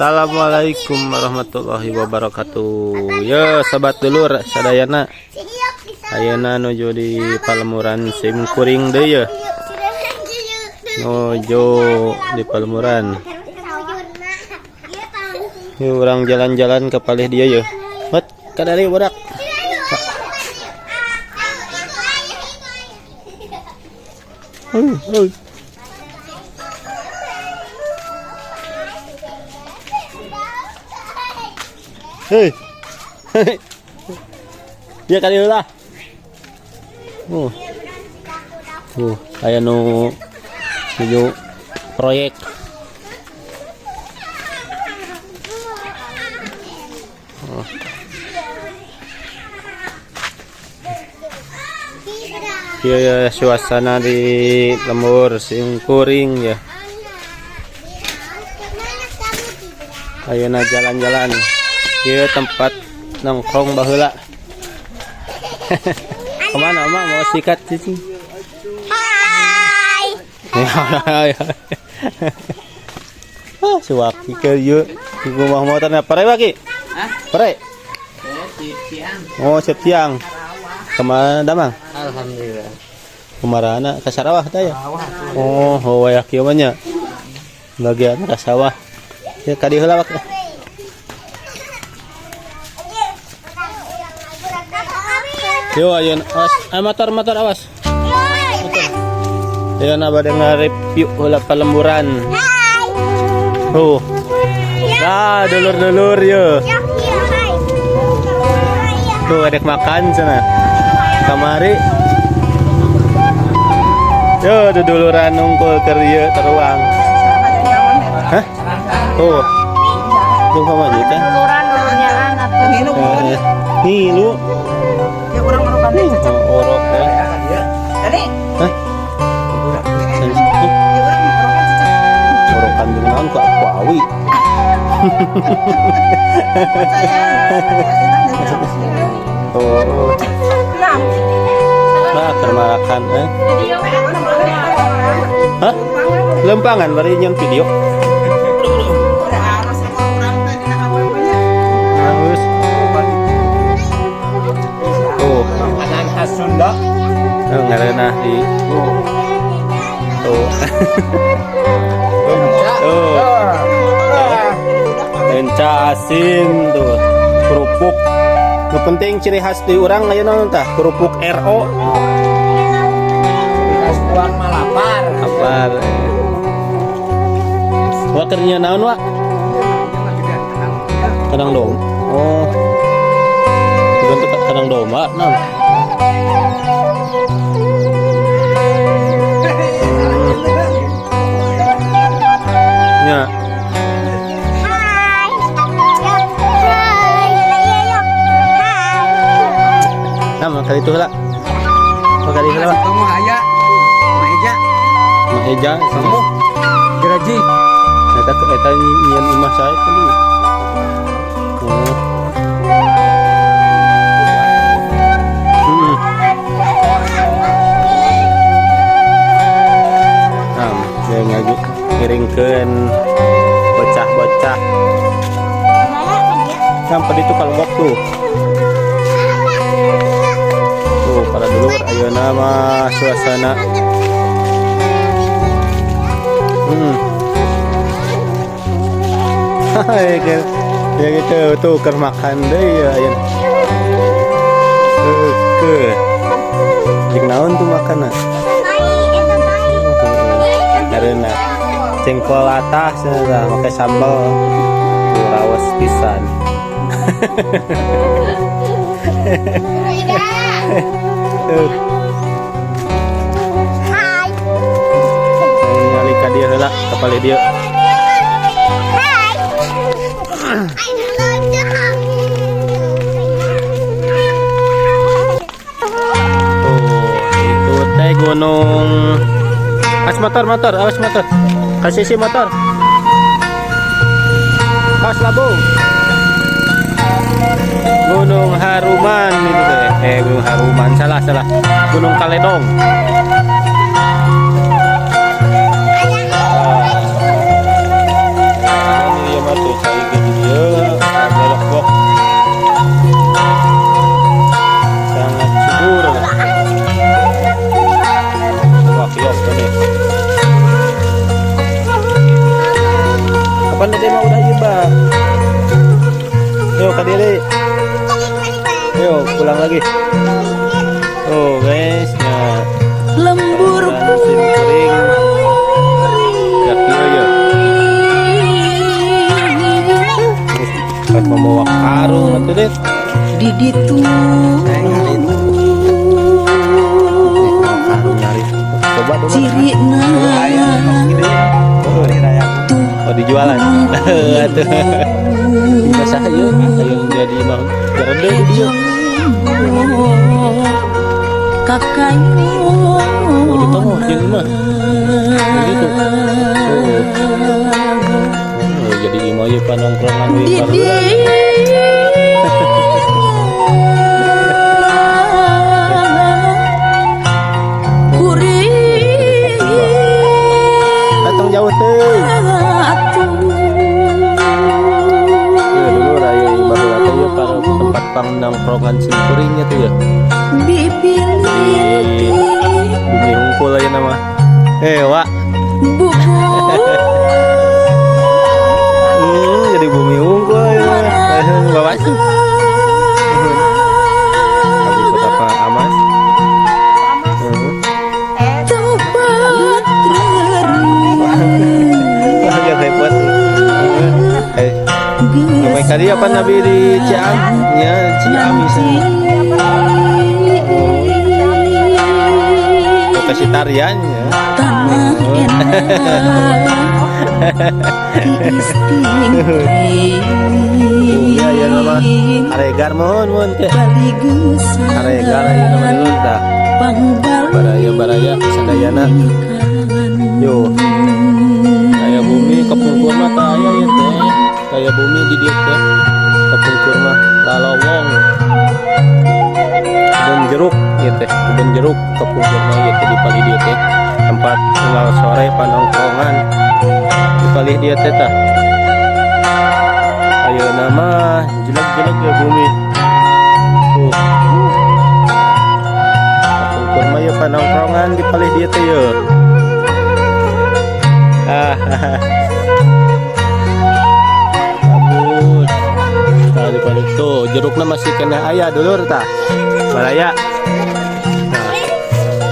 Assalamualaikum warahmatullahi wabarakatuh. Ya, sobat dulur sadayana. Ayeuna nuju di palemuran sim kuring deui ya. Nuju di palemuran. Yuk, urang jalan-jalan ke palih dieu ya. Wat, kadari budak. Hei. Hei. Ya kali lah. Oh. Aya nu nuju proyek. Oh. Iya ya, suasana di lembur simkuring ya. Ayeuna jalan-jalan. Ieu tempat nongkrong baheula. Kemana Mak mau sikat cicing? Hai. Ah, si Waki ke ieu di rumah motornya pare Waki? Hah? Pare? Siang. Oh, siap siang. Kemana damang? Alhamdulillah. Kumarana ka Sarawak teh ya? Oh, oh wayah kieu mah nya. Bagian ka sawah. Ya ka dieu heula Wak. Yo ayeuna awas, ah, motor motor awas. Ayeuna bade nge-review heula palemburan. Tuh. Nah, dulur-dulur yo. Tuh adek makan sana. Kamari. Yo, duduluran nungkul keur ieu teruang. Hah? Tuh. Tuh pamajikan. Duluran dulurnyaan atuh. Eh, nih lu. Ya urang orokan teh cecep. Oh, orok ya. Tadi Hah? ya urang orokan cecep. Orokan jeung naon ku aku awi. Oh. Nah, keur makan eh. Hah? Lempangan bari nyeun video. Terus. Tuh, Makanan khas Sunda. oh, ngareunah di tuh. Tuh. Lenca asin tuh, kerupuk. Nu penting ciri khas di urang aya naon tah? Kerupuk RO. Khas tuang malapar. Apar. Wah, keur nyeun naon, Wak? Kandang domba. Oh. Bentuk kandang domba naon? Nya. Hai. Hai. Nah, maka itu lah. Maka itu lah. Kamu aya. Maeja. Mak Eja, Kamu geraji. Eta eta nyieun imah sae tadi. Oh. Nah, dia ngaju ngiringkeun bocah-bocah. Sampai itu kalebok tuh. Tuh, para dulur ayeuna mah suasana. Hai, ya gitu tuh keur makan deui ya ayeuna. Oke. Jeung naon tuh makanna? Karena jengkol latah cenah make sambal. Tuh rawas pisan. Tuh, Hai. ningali ka dieu heula, ka palih dieu. Hai. Tuh, itu teh gunung. Awas motor, motor, awas motor. Kasih si motor. Awas labu. Gunung Haruman itu teh. Gunung Haruman, salah salah. Gunung Kaledong. Ka dieu deui. Yuk, pulang lagi. Oh, guys, nah. Lembur. Sim kuring. Ya kieu ya. Pas membawa karung atuh deh. Di ditu. Karung nyari. Coba dulu. Cirina. Oh, dijualan. Atuh. Di masa ieu aya jadi mah garede di dieu. Kakayu. Oh, di tengah jeung mah. Gitu. Oh. Oh, jadi imah ieu panongkrongan we di baheula. Kuring. Datang jauh teuing. Ya dulu raya baheula teh ieu para tempat pangnongkrongan sim kuring nya tuh ya. Di bumi hungkul ayeuna mah. Eh, Wak. Jadi bumi hungkul ya. Bawa sih. Habis apa amas? Tempat. Agak repot. Eh, sampai kali apa Nabi di Ciamis? Ya, Ciamis. Lokasi tariannya. Tanah enak. Iya, ya nama Aregar, mohon mohon teh. Aregar aya nama dulu dah. Baraya baraya sadayana. Yo. Kaya bumi kepungkur mah tah aya ya teh. Kaya bumi di dieu teh. Kepungkur mah lalowong. Kebun jeruk ieu teh, kebun jeruk kepungkur mah ieu teh di palih dieu teh. Tempat tinggal sore panongkrongan. Di palih dieu teh tah. Ayeuna mah jelek-jelek ya bumi. Tuh. Kapungkur mah ya panongkrongan di palih dieu teh ye. Ah, bagus. Tah di palih tuh jerukna masih keneh aya dulur tah. Baraya. Nah,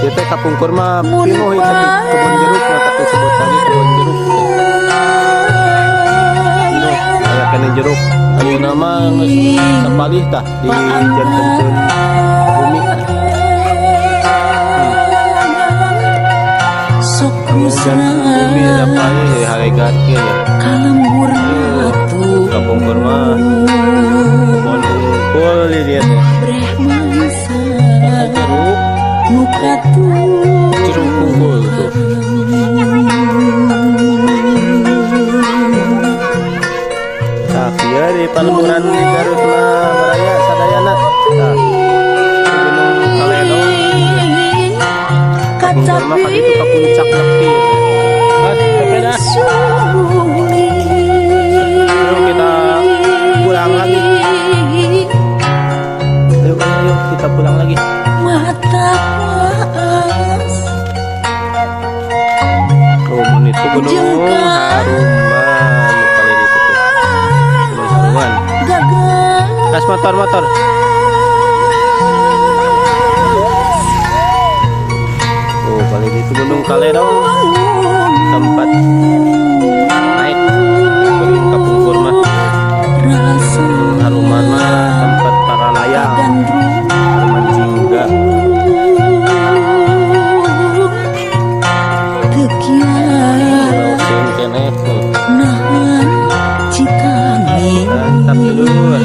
ieu teh kapungkur mah pinuh ieu teh kebun jeruk mah, tapi sebut lagi kebun jeruk teh. Pinuh aya keneh jeruk. Ayeuna mah geus sapalih tah dijantenkeun bumi. Sok. Janten bumi sapalih ya haregar kieu ya. Kalembur. Kapungkur mah kebun hungkul di dieu teh. Breh mangsa. Jeruk, Nu katuh. Jeruk hungkul tuh. Tah kieu di palemburan di Garut mah baraya sadayana. Tah. Gunung Kaledong. Kapungkur mah ka ditu ka puncak nepi. Ah, sepeda. Yuk kita pulang lagi. Ayo, ayo, ayo kita pulang lagi. Mata paas. Oh, mun itu Gunung Haruman nu paling itu tuh. Gunung Haruman. Gagal. Kas motor motor. Oh, paling itu Gunung Kaledong tempat naik kuring kapungkur mah. Rasa. Gunung Haruman mah tempat para layang, Haruman Jingga. Tekian. Pulau keneh tuh. Nahan citangis. Mantap dulur.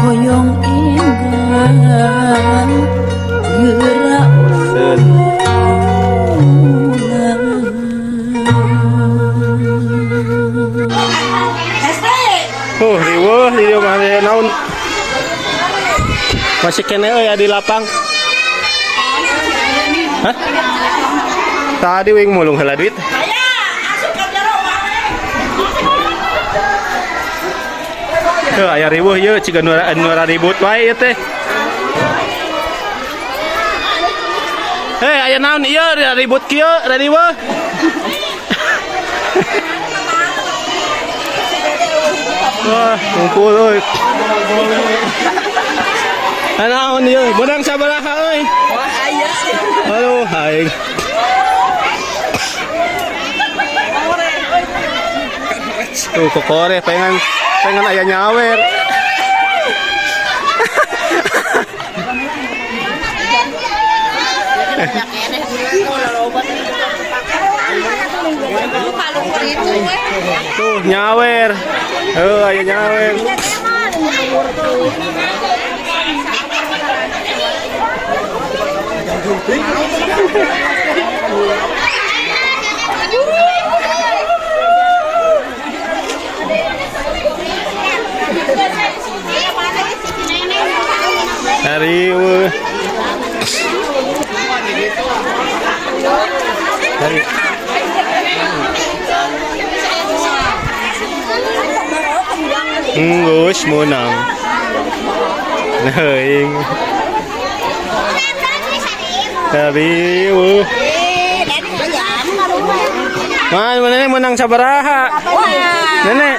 Hoyong enggal gerak. Bosen. Ulang. Riweuh di dieu mah teh naon? Masih keneh euy di lapang. Hah? Tadi wing mulung heula duit. Tuh aya riweuh ieu ciga nu nu ribut wae ieu teh. Hei, aya naon ieu ribut kieu riweuh? Wah, ngumpul euy. Naon ieu? Beunang sabaraha euy? Wah, aya. Aduh, aing. Tuh kokore pengen pengen aya nyawer. Tuh nyawer. Heuh aya nyawer. Hari Hari. Geus meunang. Neuing. Tapi wuh. Man, nenek menang sabaraha? Nenek.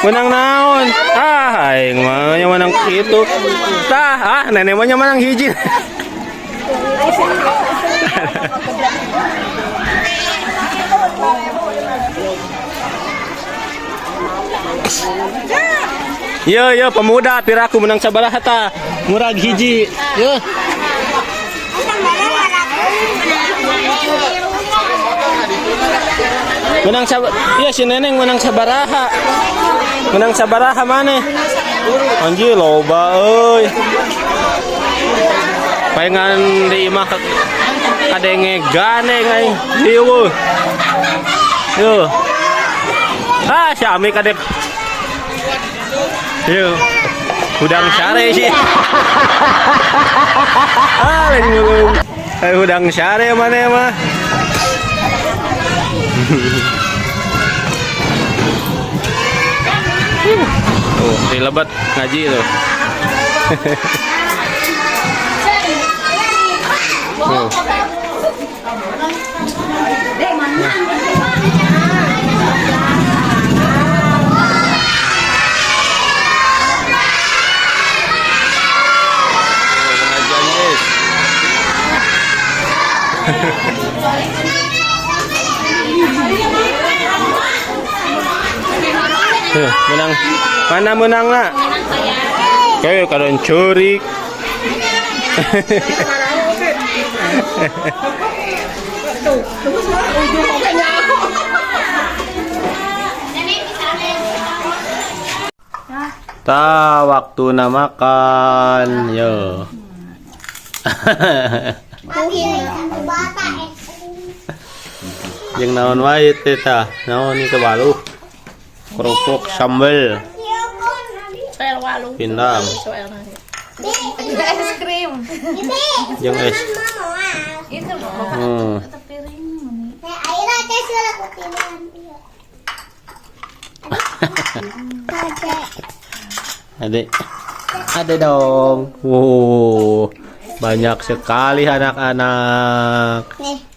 Menang naon? Ah, aing mah nya menang kitu. Tah, ah nenek mah nya menang hiji. Yo yo pemuda piraku menang sabaraha tah? Murag hiji. Yo. Menang sab Iya si neneng menang sabaraha. Menang sabaraha maneh? Anjir loba euy. Palingan di imah kadenge ganeng aing. Ieu. Yo. Ah, si Ami kadek. Yo. Hudang sare sih. Ah, lain ngulung. Eh hudang sare mana mah. Tuh, dilebat ngaji tuh. Tuh. Pengajian, guys. Tuh, menang. Mana menang nak? Kayak kadang curi. Ta waktu makan yo. Jeung naon wae teh tah? Naon ieu balu? Kerupuk sambel pindang Es krim. jeung es. Itu Hmm. Adik. Ada dong. Wow, banyak sekali anak-anak. Nih.